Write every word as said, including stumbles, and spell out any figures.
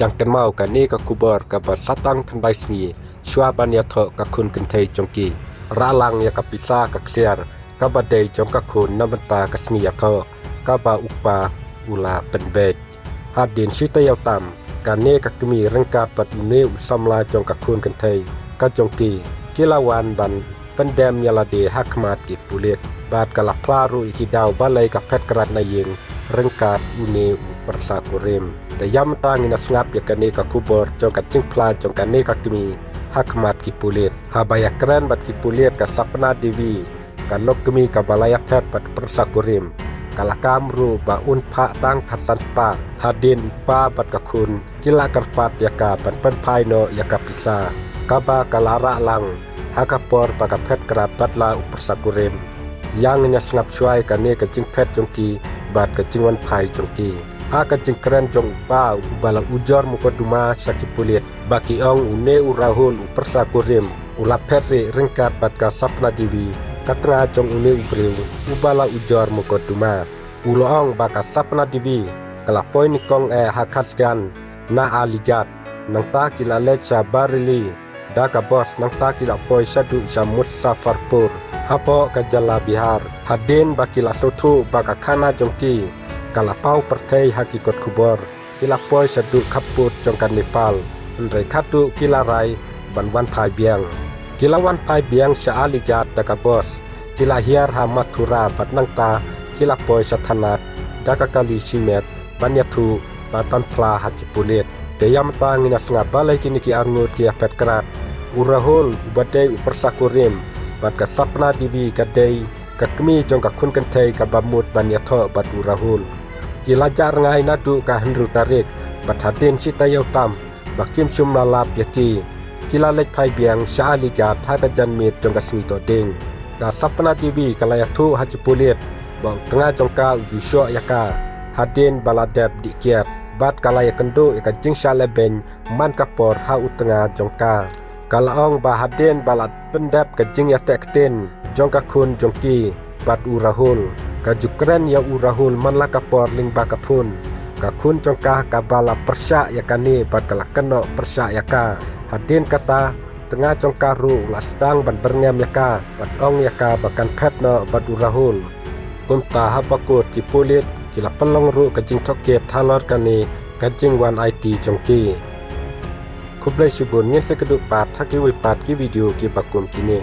Ïa kynmaw kane ka khubor kaba satang khyndai sngi shuwa ban ïathoh ka khun kynthei jong ki. Rah lang ïa ka pisa ka ksiar kaba dei jong ka khun na mynta ka sngi ïathoh kaba u kpa u la pynbeit. Hadien shi taïew tam, kane ka kmie ryngkat bad une u samla jong ka khun kynthei ka jong ki, ki la wan ban pyndem ïa lade ha khmat ki pulit. Bad ka la phla ruh ïa ki daw balei ka phet krad na ïing ryngkat une u pyrsa kurim. Te ïa mynta ngin ïa sngap ïa kane ka khubor jong ka jingphla jong kane ka kmie ha khmat ki pulit. Haba ïakren bad ki pulit ka Sapna Devi, ka lok kmie kaba la ïaphet bad pyrsa kurim, ka la kam ruh ba un phah tang khatsan spah. Hadien u kpa bad ka khun ki la kyrpad ïa ka ban pynphai noh ïa ka pisa kaba ka la rah lang ha ka por ba ka phet krad bad la u pyrsa kurim. Ïa ngin ïa sngap shuwa ïa kane ka jingphet jong ki bad ka jingwan phai jong ki. Ha ka jingkren jong u kpa uba la ujor mukotduma sha ki pulit ba ki ong une u Rahul u pyrsa kurim u la phet rieh ryngkat bad ka Sapna Devi, ka tnga jong une u briew uba la ujor mukotduma. U la ong ba ka Sapna Devi ka la poi nyngkong eh ha Khatgan na Aligarh, nangta ki la leit sha Bareilly da ka bos, nangta ki la poi shaduh sha Muzaffarpur hapoh ka jylla Bihar. Hadien ba ki la sngewthuh ba ka khana jong ki ka la paw pyrthei ha ki kot khubor, ki la poi shaduh khappud jong ka Nepal. Hynrei khatduh ki la rai ban wan phai biang. Ki la wan phai biang sha Aligarh da ka bos. Ki la hiar ha Mathura bad nangta ki la poi sha Thanad da ka kali shimet ban ïathuh bad ban phla ha ki pulit. Te ïa mynta ngin ïa sngap balei kine ki arngut ki ïaphet krad. U Rahul uba dei u pyrsa kurim bad ka Sapna Devi ka dei ka kmie jong ka khun kynthei kaba mut ban ïathoh bad u Rahul. Ki la jah rngai naduh ka hynriew tarik bad hadien shi taïew tam ba kim shym la lap ïa ki, ki la leit phai biang sha Aligarh ha ka janmiet jong ka sngi Thohdieng. Ka Sapna Devi ka la ïathuh ha ki pulit ba u tnga jong ka u ju shoh ïa ka hadien ba la dep dih kiad bad ka la ïakynduh ïa ka jingshah lehbeiñ man ka por ha u tnga jong ka. Ka la ong ba hadien ba la pyndep ka jingïateh ktien jong ka khun jong ki bad u Rahul, ka ju kren ïa u Rahul man la ka por lyngba ka phone. Ka khun jong ka kaba la pyrshah ïa kane bad ka la kynnoh pyrshah ïa ka. Hadien kata, tnga jong ka ruh u la sdang ban byrngem ïa ka bad ong ïa ka ba kan phet noh bad u Rahul. Kumta haba kut ki pulit ki la pynlong ruh ka jingtohkit halor kane ka jingwan aiti jong ki. Khublei shibun, ngin sa ïakynduh pat ha kiwei pat ki video kiba kum kine.